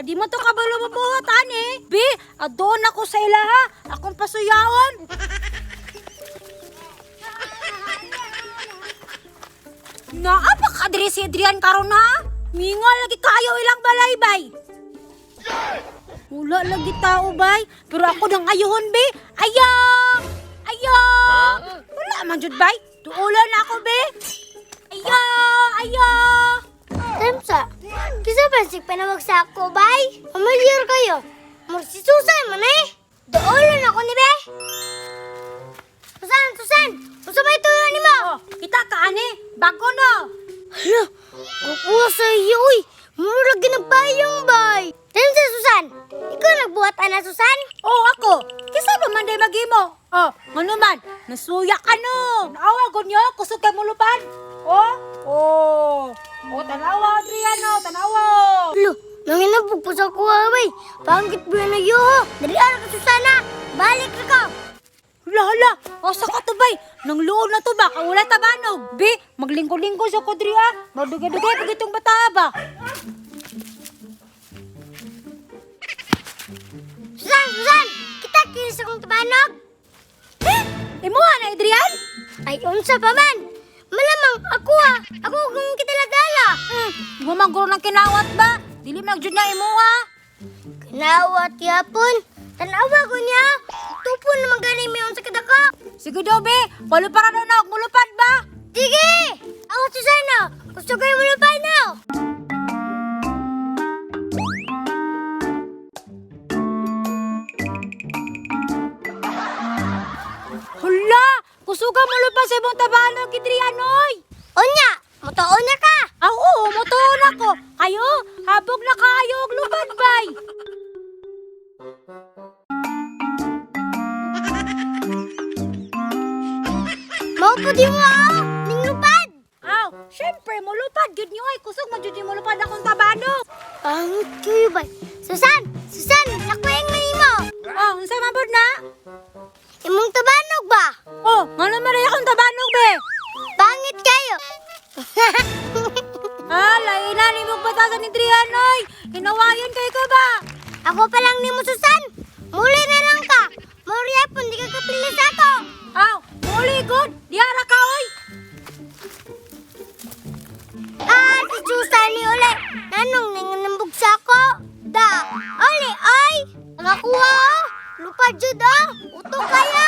Kay di mo to kabalo mabuhat ani. Bi, adon ako sa ilaha. Akong pasuyaon. Naa pa ka diri si Adrian karon ha? Minga lagi kayo ilang balaybay. Wala lagi tao bay, pero ako nang ayuhon be. Ayo! Ayo! Wala man jud bay. Tuulan ako be. Ayo! Ayo! Temsa, kisa ba si panawag sa ako, bay? Familiar kayo. Mur si Susan man eh. Doolon ako ni be. Susan, Susan! Unsa may tuyo nimo? Oh, kita ka ani, bago no. Hala, kukuha sa iyo, uy. Mura ginagpayong, bay. Temsa, Susan! Ikaw nagbuhat ana, Susan? Oh, ako. Kisa ba man day maghimo? Oh, ngano man, nasuya ka no. Naawa gud niyo, kusog kay mulupad. Oh, oh. Oh, tanawa Adriano, tanawa. Hala, nanginabog pa sa kuha, bay. Pangit ba na iyo, ho? Dali ka, Susana. Balik na ka. Hala, hala, asa ka to bay? Nang luon na to ba? Kawala tabanog. Bi, maglingko-lingko sa kudri ah. Madugay-dugay pag itong bata ba? Susan, Susan! Kita kinis akong tabanog. Eh, imuha na Adrian? Ay, unsa pa man! Malamang ako ah! Ako kung kidala-dala! Imo man guro ng kinawat ba? Dili man jud na imuha. Kinawat yapon! Tanawa ko niya! Tupon naman gani may unsa kadako! Sige daw be, palupara daw na og mulupad ba? Sige! Ako Susana! Gusto kayo mulupad na! Hala, kusuga mulupad sa imong tabanog Adrian oy. Unya! Mutuon na ka! Ah, oo, mutuon ako. Kayo, habog na kayo og lupad bay. Mao po di mo ah! Ning lupad! Aw, syempre mulupad gyud niyo ay kusog man jud ni mulupad akong tabanog. Pangit kayo ba? Susan! Susan! Nakuha nga nimo! Oh, unsa man pud na? Imong tabanog ba? Oh, ngano man rin akong tabanog be? Pangit kayo! Ah, lain na ni mong batasan ni Adrian oy. Hinawayon kay ka ba? Ako pa lang nimo Susan! Muli na lang ka! Muli po, di ka kapili sa ato! Aw, muli gud. Diara ka oy. Ah, si Susan ni uli. Nanong nanganambog sa ako? Da, uli, ay! Nakakuha, oh! Lupad jud, oh! Uto kayo!